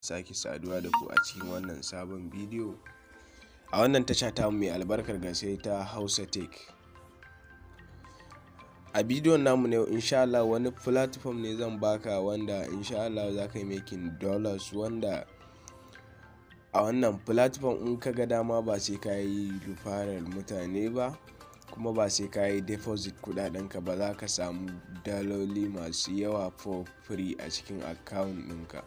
Sake saduwa da ku a cikin wannan sabon bidiyo a wannan tasha ta mai albarkar gaske ta Hausa Tech. A bidiyon namu na yau, insha Allah, wani platform ne zan baka wanda insha Allah za ka yi making dollars, wanda a wannan platform in ka ga dama ba sai ka yi referral mutane ba, kuma ba sai ka yi deposit kudadenka ba, za ka samu daloli masu yawa for free a cikin account ɗinka.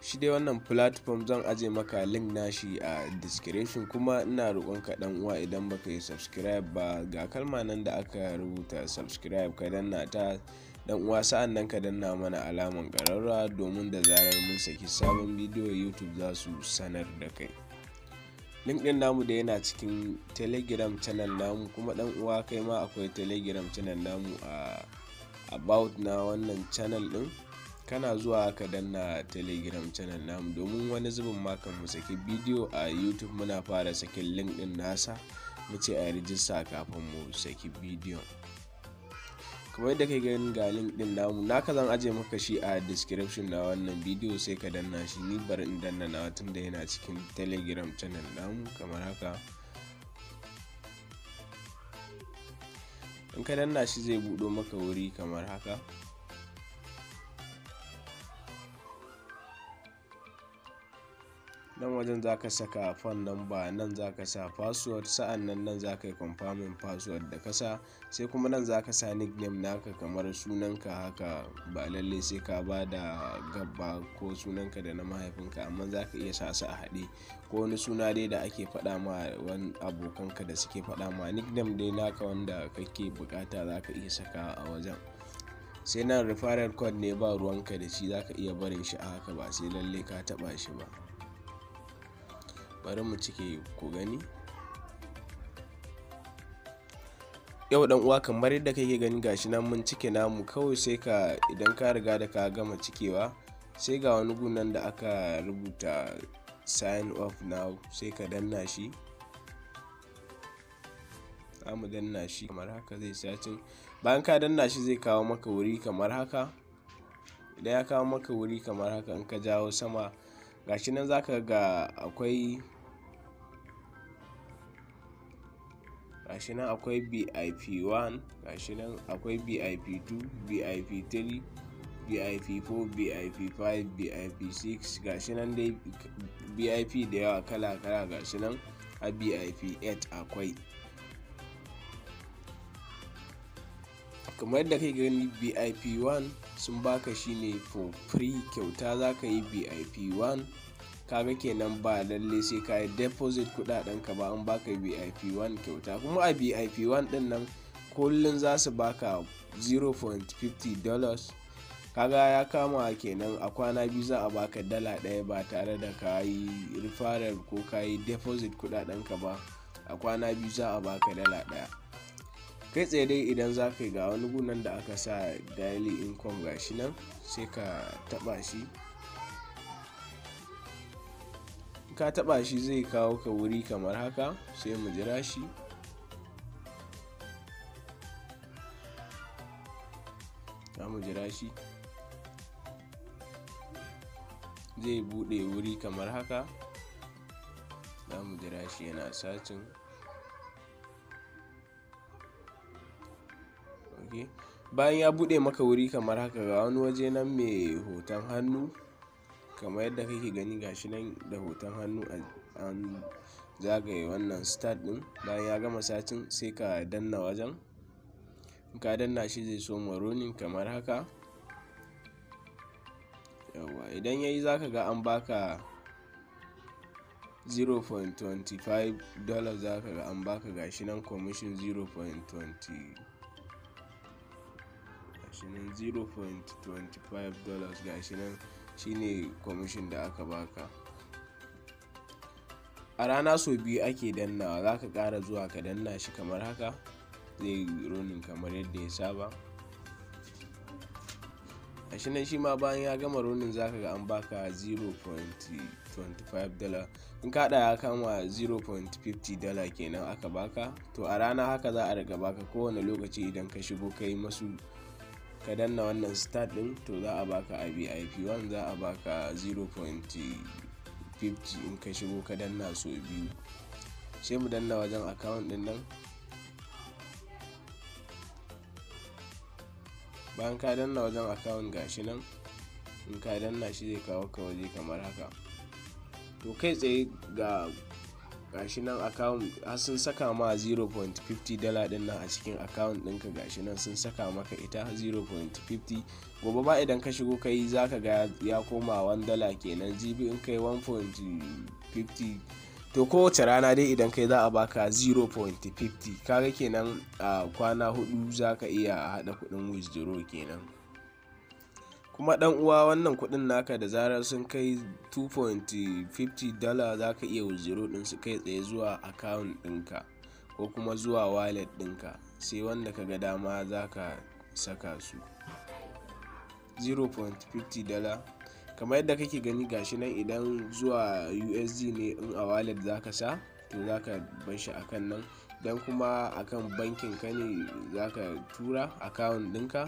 Shi dai wannan platform zan aje maka link nashi a description, kuma ina roƙonka, ɗan uwa, idan baka yi subscribe ba, ga kalma nan da aka rubuta "subscribe", ka danna ta, dan uwa. Sa'an nan ka danna mana alaman ƙararrawa, domin da zarar mun saki sabon bidiyo, YouTube za su sanar da kai. Link ɗin namu da yana cikin Telegram channel namu. Kuma dan uwa, kai ma akwai Telegram channel namu a about na wannan channel ɗin. Kana zuwa ka danna Telegram channel namu, domin wani zubin ma kan mu saki bidiyo a YouTube muna fara sakin link din nasa, mu ce a rijista kafin mu saki bidiyon. Kamar yadda kai gani, ga link din namu naka, zan aje maka shi a description na wannan bidiyo, sai ka danna shi. Ni bari in danna nawa tunda yana cikin Telegram channel namu kamar haka. In ka danna shi, zai buɗo maka wuri kamar haka. Nan wajen za ka saka phone number, nan za ka sa password, sa'an nan nan za ka yi confirming password da ka sa, sai kuma nan za ka sa nickname naka, kamar sunanka haka. Ba lalle sai ka ba da gabba ko sunanka da na mahaifinka, amma za ka iya sa su a haɗe, ko wani suna dai da ake faɗa ma wani abokanka da suke faɗa ma, nickname dai naka wanda kake bukata za ka iya saka a wajen. Sai nan referral code ne, ba ruwanka da shi, za ka iya barin shi a haka, ba sai lalle ka taɓa shi ba. Bari mu cike ku gani. Yau, dan uwa, kamar yadda kake gani, gashi nan mun cike namu. Kawai sai ka, idan ka riga da ka gama cikewa, sai ga wani gunan da aka rubuta "Sign up now", sai ka danna shi. Za mu danna shi kamar haka, zai searching. Bayan ka danna shi, zai kawo maka wuri kamar haka. Idan ya kawo maka wuri kamar haka, in ka jawo sama, gashi nan zaka ga akwai, gashi nan akwai VIP 1, gashi nan akwai VIP 2, VIP 3, VIP 4, VIP 5, VIP 6, gashi nan dai VIP da yawa kala kala, gashi nan a VIP 8 akwai. Kamar yadda kai gani, VIP 1 sun baka shine for free, kyauta zaka yi VIP 1. Kaga kenan ba lalle sai ka yi deposit kudaden ka ba, an baka VIP 1 kyauta. Kuma a VIP 1 din nan kullun za su baka $0.50. Kaga ya kama kenan a kwana 2 za a baka dala 1, ba tare da ka yi referral ko ka yi deposit kudaden ka ba. A kwana 2 za a baka dala 1 kai tsaye. Dai idan za ka yi, ga wani gunan da aka sa "daily income", gashi nan, sai ka taba shi. Ka taba shi, zai kawo ka wuri kamar haka. Sai mu jira shi, za mu jira shi, zai bude wuri kamar haka. Za mu jira shi, yana searching. Okay. Bayan ya bude maka wuri kamar haka, ga wani waje nan mai hoton hannu, kamar yadda kake gani, gashi nan da hoton hannu an zagaye wannan "start" din. Bayan ya gama searching, sai ka danna wajen. In ka danna shi, zai soma running kamar haka. Yawwa, idan yayi, zaka ga an baka $0.25. Zaka ga an baka, gashi nan, commission 0.20, gashi nan $0.25, gashi nan shine commission da aka baka. A rana sau biyu ake dannawa. Za ka ƙara zuwa ka danna shi kamar haka, zai running kamar yadda ya saba. Gashi nan, shi ma bayan ya gama running, za ka ga an baka $0.25. In ka haɗa, ya kama $0.50 kenan aka baka. To, a rana haka za a riga baka kowane lokaci idan ka shigo ka yi masu. Ka danna wannan start din, to za a baka a VIP 1 za a baka 0.50 in ka shigo ka danna so biyu. Sai mu danna wajen account din nan. Bayan ka danna wajen account, gashi nan, in ka danna shi zai kawo ka waje kamar haka. To kai tsaye ga gashi nan account har sun saka ma 0.50 dala din nan a cikin account ɗinka. Gashi nan sun saka maka ita 0.50. Gobe ba idan ka shigo kai zaka ga ya koma $1 kenan. Jibi in kai 1.50. To kowace rana dai idan kai za a baka 0.50. Kaga kenan a kwana 4 zaka iya haɗa kuɗin withdraw kenan. Kuma dan uwa, wannan kuɗin naka da zarar sun kai $2.50 za ka iya withdraw din su kai tsaye zuwa account ɗinka ko kuma zuwa wallet ɗinka, sai wanda ka ga dama za ka saka su. $0.50 kamar yadda kake gani, gashi nan. Idan zuwa USD ne, in a wallet za ka sa, to za ka bar shi akan nan. Idan kuma akan bankin ka ne za ka tura account ɗinka,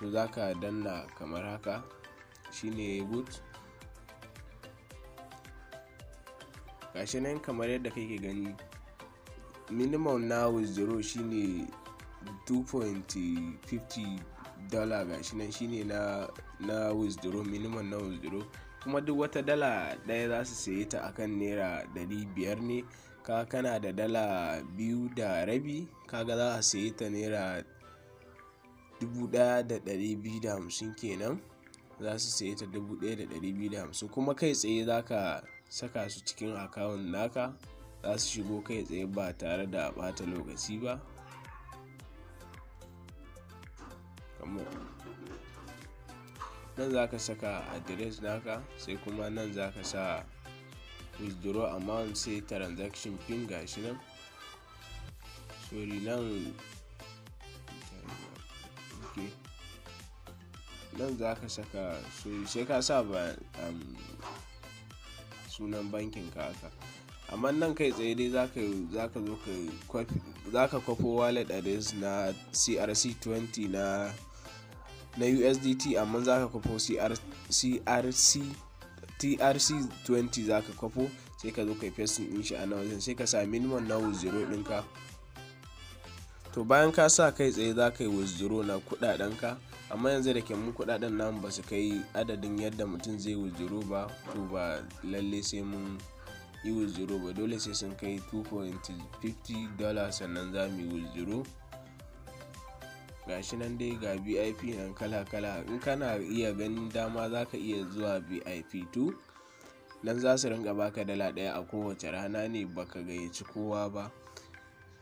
to za ka danna kamar haka, shine good. Gashi nan kamar yadda kake gani, minimum na withdraw shine $2.50. Gashi nan shine na withdraw, minimum na withdraw. Kuma duk wata dala ɗaya za su saye ta akan naira 500 ne. Ka kana da dala 2.5, kaga za a saye ta naira 1,250 kenan. Za su saye ta 1,250, kuma kai tsaye za ka saka su cikin account naka, za su shigo kai tsaye ba tare da ɓata lokaci ba. Nan za ka saka address naka, sai kuma nan za ka sa withdraw amount, sai transaction pin. Gashi nan, sorry, nan, okay, nan za ka saka, sorry, sai ka sa ba sunan bankin ka haka. Amma nan kai tsaye dai zaka zo ka zaka kwafo wallet address na CRC20 na USDT. Amma zaka kwafo CRC TRC20, zaka kwafo, sai ka zo kai pasting din shi a nan wajen, sai ka sa minimum na withdraw ɗinka. To bayan ka sa, kai tsaye za ka yi withdraw na kuɗaɗenka. Amma yanzu da ke mun kuɗaɗen namu ba su kai adadin yadda mutum zai withdraw ba, to ba lalle sai mun yi withdraw ba. Dole sai sun kai $2.50 sannan za mu yi withdraw. Gashi nan dai, ga VIP nan kala kala. In kana iya ganin dama, za ka iya zuwa VIP 2. Nan za su ringa baka dala 1 a kowace rana ne, baka gayyaci kowa ba,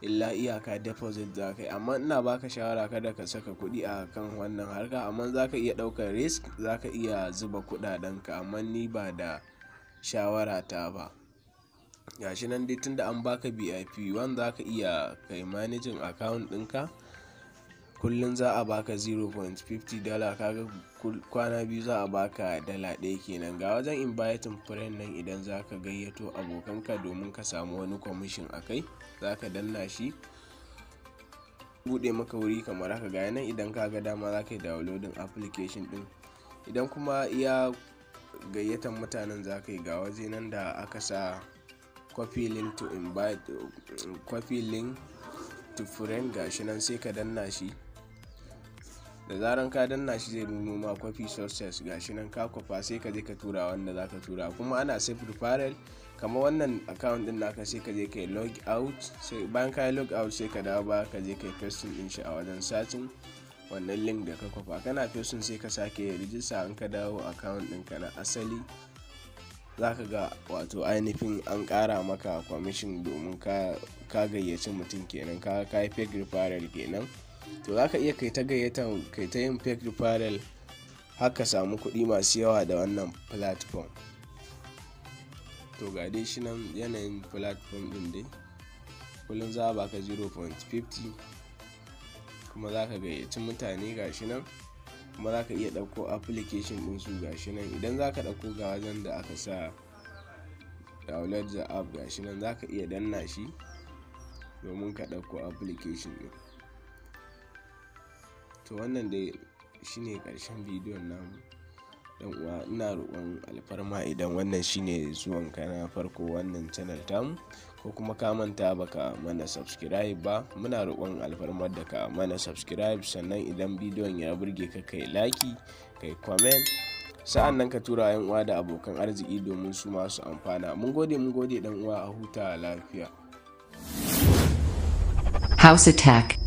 illa iyaka deposit za ka yi. Amma ina baka shawara kada ka saka kuɗi a kan wannan harka. Amma za ka iya ɗaukar risk, za ka iya zuba kuɗaɗenka, amma ni ba da shawara ta ba. Gashi nan dai, tunda an baka VIP 1, za ka iya kai managing account ɗinka. Kullum za a baka $0.50. Kaga kwana 2 za a baka dala 1 kenan. Ga wajen inviting friend nan, idan za ka gayyato abokanka domin ka samu wani commission a kai, za ka danna shi, buɗe maka wuri kamar haka. Ga nan, idan ka ga dama za ka yi downloading application ɗin. Idan kuma iya gayyatan mutanen za ka yi, ga waje nan da aka sa copy link to invite, copy link to friend. Gashi nan, sai ka danna shi. Da zaran ka danna shi, zai nuno ma copy success. Gashi nan ka kwafa, sai ka je ka tura wanda zaka tura. Kuma ana save referral. Kamar wannan account din naka, sai ka je ka yi log out. Sai bayan ka yi log out, sai ka dawo ba ka je ka yi pasting din shi a wajen searching, wannan link da ka kwafa. Kana pasting, sai ka sake rijista. In ka dawo account ɗinka na asali, za ka ga wato ainihin an ƙara maka commission domin ka gayyaci mutum kenan, ka yi fake referral kenan. To za ka iya kai ta gayyatan, kai ta yin fake referral har ka samu kuɗi masu yawa da wannan platform. To ga dai shi nan yanayin platform ɗin dai. Kullum za a baka 0.50, kuma za ka gayyaci mutane. Ga shi nan, kuma za ka iya ɗauko application ɗin su. Ga shi nan, idan za ka ɗauko, ga wajen da aka sa download the app. Ga shi nan, za ka iya danna shi domin ka ɗauko application ɗin. To wannan dai Shine ƙarshen bidiyon namu. Dan uwa, ina roƙon alfarma, idan wannan shine zuwan ka na farko wannan channel tamu, ko kuma ka manta baka mana subscribe ba, muna roƙon alfarmar da ka mana subscribe. Sannan idan bidiyon ya burge ka, kai like, kai comment, sa'an nan ka tura yan uwa da abokan arziki domin su masu amfana. Mun gode, mun gode dan uwa, a huta lafiya. House attack.